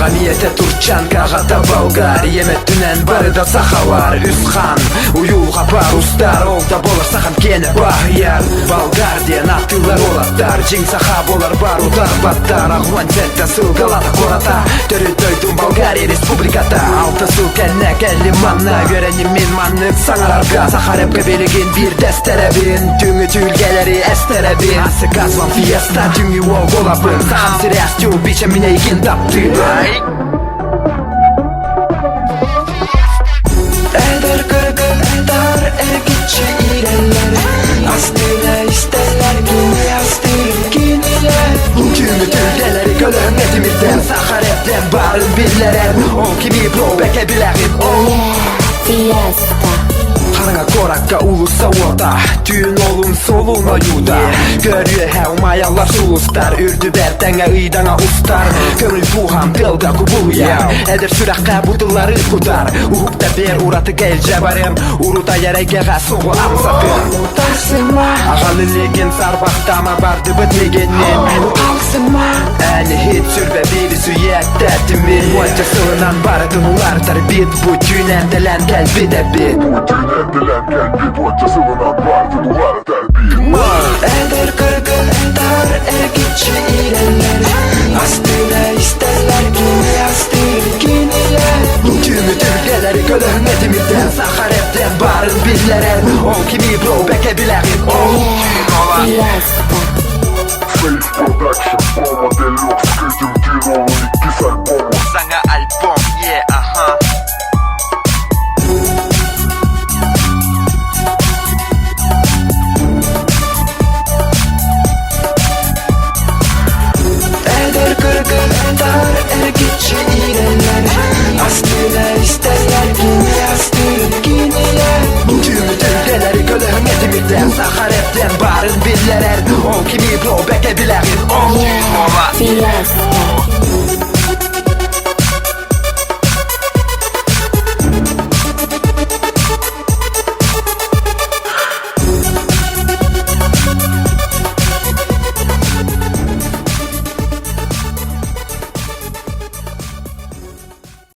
Аҕам ийэтэ турчанка, аҕата болгар, ийэм өттүнэн бары да сахалар. Үс хан, уйулҕа парустар, ол да буолар сахам киэнэ баһыйар. Болгар диэн аттыылар уолаттар, дьиҥ саха буолар бар утарбаттар. 67 сыл Галата куората, төрүт дойдум Болгария республиката. 6 сыл кэннэ кэллим манна, үөрэнним мин маннык саҥарарга. Саха рэпкэ билигин биирдэстэрэбин, түҥү түүлгэлэри эстэрэбин. Асыкас вам фиеста, түҥү уол буолабын. Сахам сирээстүү, бичэ мин эйигин таптыыбын. Эдэр кыргыттар эргиччи иирэллэр, Астына истэллэр кини астыыр кинилэр. Түҥү түүлгэлэри көлөһүҥҥэ тимирдэн, саха рэптэн баарын биллэрэр. Ол кими бро бэкэ билэҕин, ол Fiesta. Хараҥа куоракка уулусса уота, түүн олун солун ойуута. Көрүөһэ умайаллар сулустар, үрдүбэр тэҥэ ыйдаҥа устар. Көҥүл буухам тыалга кубулуйар, эдэр сүрэххэ бутуллары кутар. Уһукта бэр ураты кэлдьэ барым, урут айар эйгэҕэ суҕу амсатыр. Утарсыма, Аҕал илигин сарбахтама бардыбыт мигиннин. эн қалсыма. Эн иһит сүрбэ биири сүүйэттэтимин Уонча сылынан барытын уларытар бит Бу түүн эмтэлэн кэлбит эбит Эдэр кыргыттар эргиччи иирэллэр.